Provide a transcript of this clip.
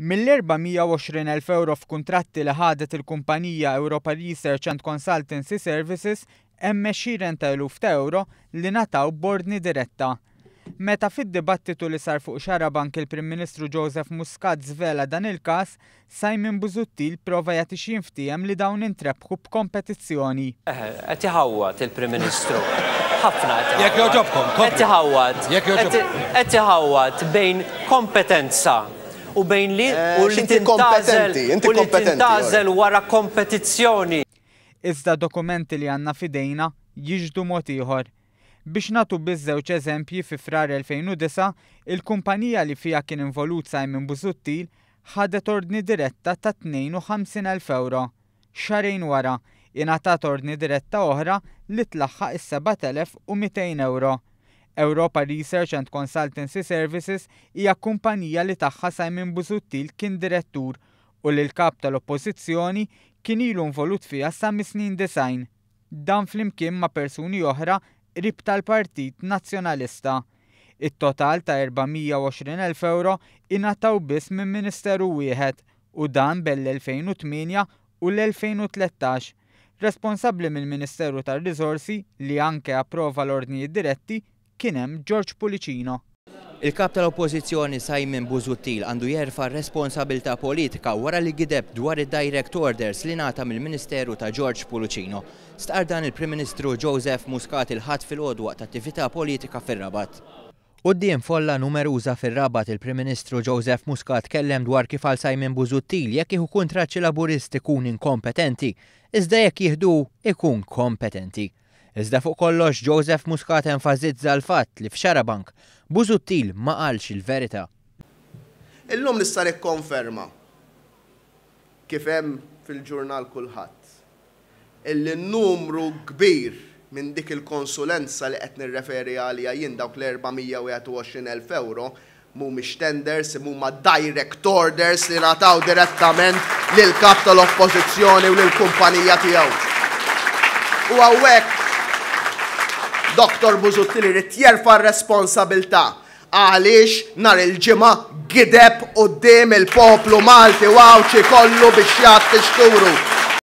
Mill-420,000 ewro f'kuntratti li ħadet il-kumpanija Europa Research and Consultancy Services hemm għexieren ta' eluf ta' ewro li ngħataw b'ordni diretta. Meta fid-dibattitu li sar fuq Xarabank il-Prim Ministru Joseph Muscat żvela dan il-każ, Simon Busuttil prova jagħti x'jinftiehem li dawn intrebħu b'kompetizzjoni. Eħe, qed iħawwad il-Prim Ministru. Ħafna qed iħawwad. Jekk jogħġobkom, komplu. Qed iħawwad. Jekk jogħġobkom. Qed iħawwad bejn kompetenza u bejn li u li Inti tintgħażel kompetenti, inti u li kompetenti, tintgħażel wara kompetizzjoni. Iżda dokumenti li għandna f'idejna jixhdu mod ieħor. Biex nagħtu biss żewġ eżempji fi Frar 2009, il-kumpanija li fiha kien involut Simon Busuttil ħadet ordni diretta ta' 52,000 ewro. Xahrejn wara, ingħatat ordni diretta oħra li tlaħħaq is-7,200 ewro. Europa Research and Consultancy Services hija kumpanija li tagħha Simon Busuttil kien direttur u li l-Kap tal-Oppożizzjoni kien ilu involut fiha sa mis-snin 90. Dan flimkien ma' persuni oħra qrib tal-Partit Nazzjonalista. It-total ta' 420,000 ewro ingħataw biss minn ministeru wieħed u dan bejn l-2008 u l-2013. Responsabbli mill-Ministeru tar-Riżorsi li anke approva l-ordnijiet diretti kien hemm George Pullicino. Il-Kap tal-Oppożizzjoni Simon Busuttil għandu jerfa' r-responsabilità politika wara li gideb dwar id-direct orders li ngħata mill-Ministeru ta' George Pullicino. Stqarr dan il-Prim Ministru Joseph Muscat il-Ħadd filgħodu waqt attività politika fir-Rabat. Quddiem folla numeruża fir-Rabat il-Prim Ministru Joseph Muscat tkellem dwar kif għal Simon Busuttil jekk jieħu kuntratt xi Laburist ikun inkompetenti, iżda jekk jieħdu hu ikun kompetenti. Iżda fuq kollox Joseph Muscat enfasizza l-fatt li f'Xarabank, Busuttil ma qalx il-verità. Illum nista' nikkonferma, kif hemm fil-ġurnal Kulħadd, illi numru kbir minn dik il-konsulenza li qed nirreferi għaliha jien, dawk l-421,000 ewro, Mhumiex tenders imma huma direct orders li ngħataw direttament lill-Kap tal-Oppożizzjoni u lill-kumpanija tiegħu. U hawnhekk Dottor Busuttil irid jerfa' r-responsabilità għaliex nhar il-Ġimgħa gideb quddiem il-poplu Malti u Għawdxi kollu biex jgħatti xturu.